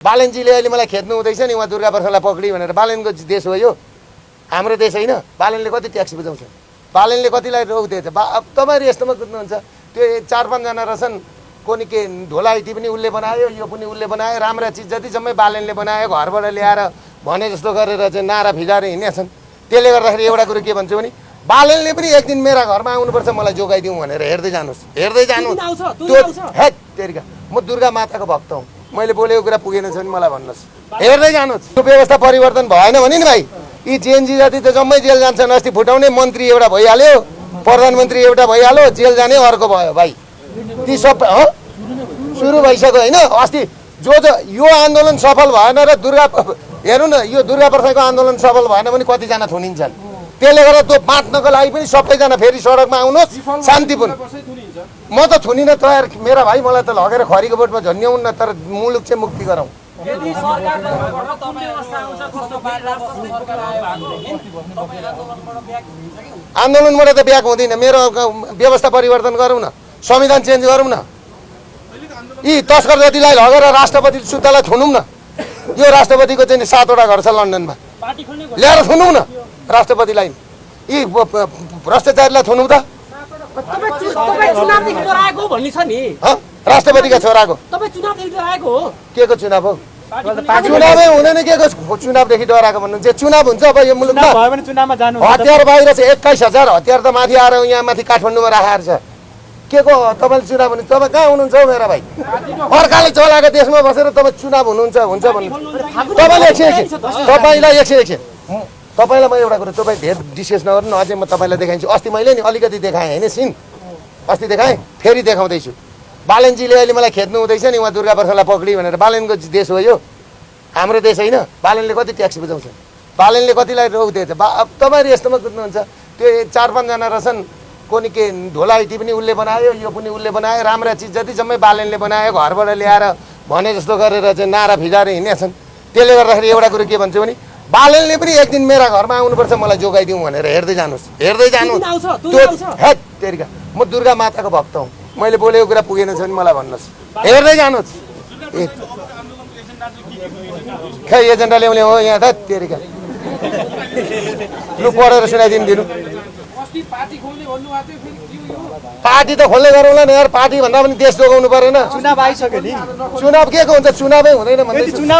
बालनजीले अहिले मलाई खेद्नु हुँदैछ नि, उहाँ दुर्गा प्रसादलाई पक्डी भनेर। बालनको देश हो यो, हाम्रो देश होइन। बालनले कति ट्याक्स बुझाउँछ, बालनले कतिलाई रोक्दैछ। तपाईँहरू यस्तोमा कुद्नुहुन्छ। त्यो 4-5 जना रहेछन्, कोनी के ढोला इटी पनि उसले बनायो, यो पनि उसले बनायो, राम्रा चिज जति जम्मै बालनले बनायो, घरबाट ल्याएर भने जस्तो गरेर चाहिँ नारा फिजाएर हिँडेछन्। त्यसले गर्दाखेरि एउटा कुरो के भन्छु भने बालनले पनि एक दिन मेरा घरमा आउनुपर्छ, मलाई जोगाइदिउँ भनेर हेर्दै जानुहोस्, हेर्दै जानुहोस्। हेट तेरिका, म दुर्गा माताको भक्त हुँ। मैले बोलेको कुरा पुगेन छ भने मलाई भन्नुहोस्, हेर्दै जानुहोस्। त्यो व्यवस्था परिवर्तन भएन भने नि भाइ, यी जेएनजी जाति त जम्मै जेल जान्छन्। अस्ति फुटाउने मन्त्री एउटा भइहाल्यो, प्रधानमन्त्री एउटा भइहाल्यो, जेल जाने अर्को भयो भाइ। ती सब सुरु भइसक्यो होइन। अस्ति जो यो आन्दोलन सफल भएन र दुर्गा हेर्नु न, यो दुर्गा प्रसादको आन्दोलन सफल भएन भने कतिजना थुनिन्छन्। त्यसले गर्दा त्यो बाँच्नको लागि पनि सबैजना फेरि सडकमा आउनुहोस् शान्तिपूर्ण। म त थुनिन तयार मेरा भाइ, मलाई त लगेर खरीको बोटमा झन्ड्याउन् न, तर मुलुक चाहिँ मुक्ति गरौँ। आन्दोलनबाट त ब्याक हुँदैन। मेरो व्यवस्था परिवर्तन गरौँ न, संविधान चेन्ज गरौँ न। यी तस्कर जतिलाई लगेर राष्ट्रपति सुत्तालाई थुनौँ न। यो राष्ट्रपतिको चाहिँ 7वटा घर छ लन्डनमा, ल्याएर थुनौँ न राष्ट्रपतिलाई। यी भ्रष्टाचारीलाई थुनौँ त। राष्ट्रपतिका छोराको के को चुनाव हो? चुनावै हुँदैन। के को चुनावदेखि डराएको भन्नुहुन्छ? चुनाव हुन्छ अब यो मुलुकमा। हतियार बाहिर छ 21,000 हतियार त माथि आएर यहाँ माथि काठमाडौँमा राखेर छ। के को तपाईँले चुनाव हुनु? तपाईँ कहाँ हुनुहुन्छ हौ मेरा भाइ? अर्काले चलाएको देशमा बसेर तपाईँ चुनाव हुन्छ भन्नु? तपाईँले तपाईँलाई एकछिन तपाईँलाई म एउटा कुरो, तपाईँ धेर डिस्कस नगर्नु न। अझै म तपाईँलाई देखाइन्छु। अस्ति मैले नि अलिकति देखाएँ होइन सिन, अस्ति देखाएँ, फेरि देखाउँदैछु। बालनजीले अहिले मलाई खेद्नु हुँदैछ नि, उहाँ दुर्गा प्रसादलाई पक्डी भनेर। बालनको देश हो यो, हाम्रो देश होइन। बालनले कति ट्याक्स बुझाउँछ, बालनले कतिलाई रोक्दैछ। तपाईँहरू यस्तोमा कुद्नुहुन्छ। त्यो 4-5 जना रहेछन्, कोनी के ढोला इटी पनि उसले बनायो, यो पनि उसले बनायो, राम्रा चिज जति जम्मै बालनले बनायो, घरबाट ल्याएर भने जस्तो गरेर चाहिँ नारा फिजाएर हिँडेछन्। त्यसले गर्दाखेरि एउटा कुरो के भन्छु भने बालनले पनि एक दिन मेरा घरमा आउनुपर्छ, मलाई जोगाइदिउँ भनेर हेर्दै जानुहोस्, हेर्दै जानुहोस्। त्यो हेट तेरिका, म दुर्गा माताको भक्त हुँ। मैले बोलेको कुरा पुगेन छ भने मलाई भन्नुहोस्, हेर्दै जानुहोस्। खै एजेन्डा ल्याउने हो यहाँ त तेरिका। लु पढेर सुनाइदिनु दिनु। पार्टी त खोल्ने गरौँला नि यार, पार्टी भन्दा पनि देश जोगाउनु परेन। चुनाव आइसक्यो नि, चुनाव के को हुन्छ? चुनावै हुँदैन भन्दै